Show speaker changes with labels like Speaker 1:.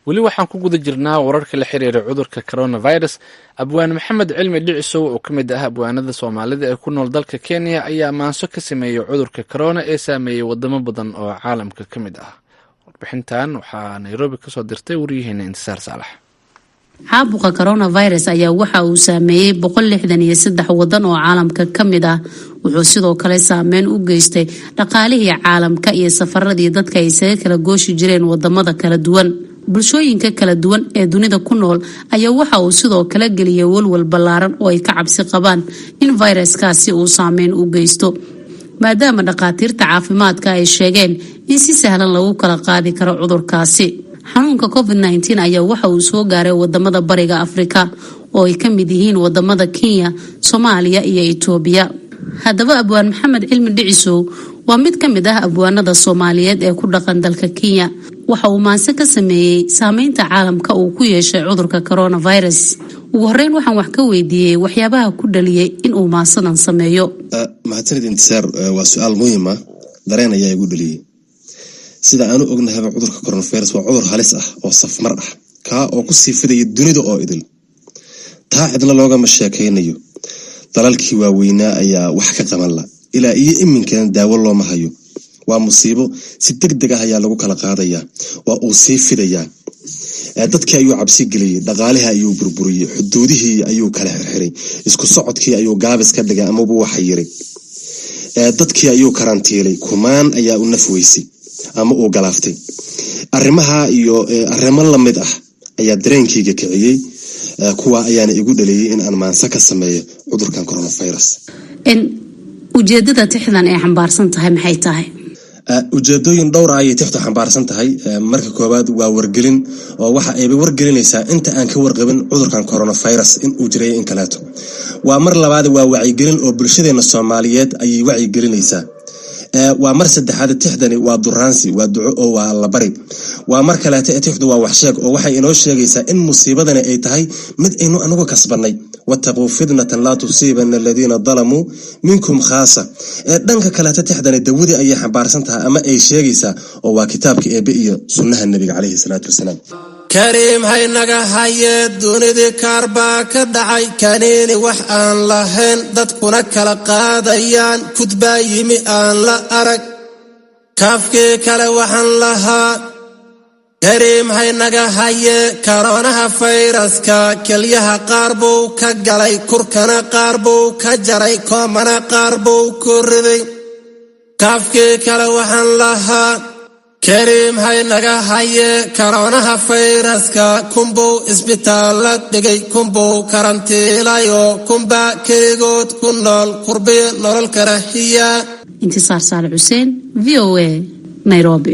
Speaker 1: Weli waxaan ku guda jirnaa wararka la xiriira cudurka coronavirus. Abwaan Maxamed Cilmi Dhicisow, oo ka mid ah abwaanada Soomaalida ee ku nool dalka Kenya, ayaa maanso ka sameeyey cudurka corona ee saameeyey wadamo badan oo caalamka ka mid ah. Warbixintan waxaa Nairobi kasoo dirtay wariyaheena Intisaar Saalax.
Speaker 2: Caabuqa coronavirus ayaa waxa uu saameeyey 163 wadan oo caalamka ka mid ah. Wuxuu sidoo kale saameyn u geystay dhaqaalihii caalamka iyo safaradii dadka ay isaga kala gooshi jireen wadamada kala duwan. Bulshooyinka kala duwan ee dunida ku nool ayaa waxa uu sidoo kale geliyay walwal ballaaran oo ay ka cabsi qabaan in fayraskaasi uu saameyn u geysto, maadaama dhakhaatiirta caafimaadka ay sheegeen in si sahlan lagu kala qaadi karo cudurkaasi. Xanuunka COVID-19 ayaa waxa uu soo gaaray wadamada Bariga Afrika, oo ay ka mid yihiin wadamada Kenya, Soomaaliya iyo Itoobiya. Haddaba, Abwaan Maxamed Cilmi Dhicisow waa mid ka mid ah abwaanada Soomaaliyeed ee ku dhaqan dalka Kenya. Waxa uu maanse ka sameeyey saameynta caalamka uu ku yeeshay cudurka coronavirus. Ugu horeyn, waxaan wax ka weydiiyey waxyaabaha ku dhaliyey inuu maansadan sameeyo.
Speaker 3: Mahadsanid, Intisaar. Waa su-aal muhiima. Dareen ayaa igu dhaliyey. Sida aanu ognahaba, cudurka coronavirus waa cudur halis ah oo safmar ah, kaa oo kusii fidaya dunida oo idil. Taa cidna loogama sheekaynayo. Dalalkii waaweynaa ayaa wax ka qaban la ilaa iyo iminkana daawo looma hayo. Waa musiibo si deg deg ah ayaa lagu kala qaadayaa. Waa uu sii fidayaa. Dadkii ayuu cabsi geliyey, dhaqaalihii ayuu burburiyey, xuduudihii ayuu kala xirxiray, isku socodkii ayuu gaabis ka dhigay amaba waxa yiray, dadkii ayuu karantiilay, kumaan ayaa u naf weysay ama uu galaaftay. Arrimaha iyo arrimo lamid ah ayaa dareenkayga kiciyey. Kuwa ayaana igu dhaliyey in aan maanse ka sameeyo cudurkan coronavirus.
Speaker 2: Ujeedada tixdan ay xambaarsan tahay maxay tahay?
Speaker 3: Ujeedooyin dhowra ayay tixdu xambaarsan tahay. Marka koowaad, waa wargelin, oo waxa ayba wargelinaysaa inta aan ka warqabin cudurkan coronavirus in uu jiray in kaleeto. Waa mar labaad, waa wacyigelin, oo bulshadeena Soomaaliyeed ayay wacyigelinaysaa. Waa mar saddexaad, tixdani waa duraansi, waa duco oo waa allabari. Waa mar kaleeto, tixdu waa waxsheeg, oo waxay inoo sheegaysaa in musiibadani ay tahay mid aynu anagu kasbanay. واتقوا فتنة لا تصيبن الذين ظلموا منكم خاصة. Dhanka kaleeto, tixdani dawadii ayay xambaarsan tahay ama ay sheegaysaa, oo waa kitaabka Eebe iyo sunnaha Nebiga caleyhi salaatu wasalaam.
Speaker 4: Kariim haynaga hayee, dunidii kaar baa ka dhacay, kaniini wax aan lahayn, dadkuna kala qaadayaan, kudbaa yimi aan la arag. Kaafkii kale waxaan lahaa, Kariim haynaga hayee, karoonaha fayraska kelyaha qaar buu ka galay, kurkana qaar buu ka jaray, koomana qaar buu ku riday. Kaafkii kale waxaan lahaa, Kariim haynaga hayee, karoonaha fayraska kunbuu isbitaalla dhigay, kunbuu karantiilayo, kunbaa keligood ku nool kurbiyo nolol karahiya.
Speaker 2: Intisaar Saale Xuseen, VOA, Nairobi.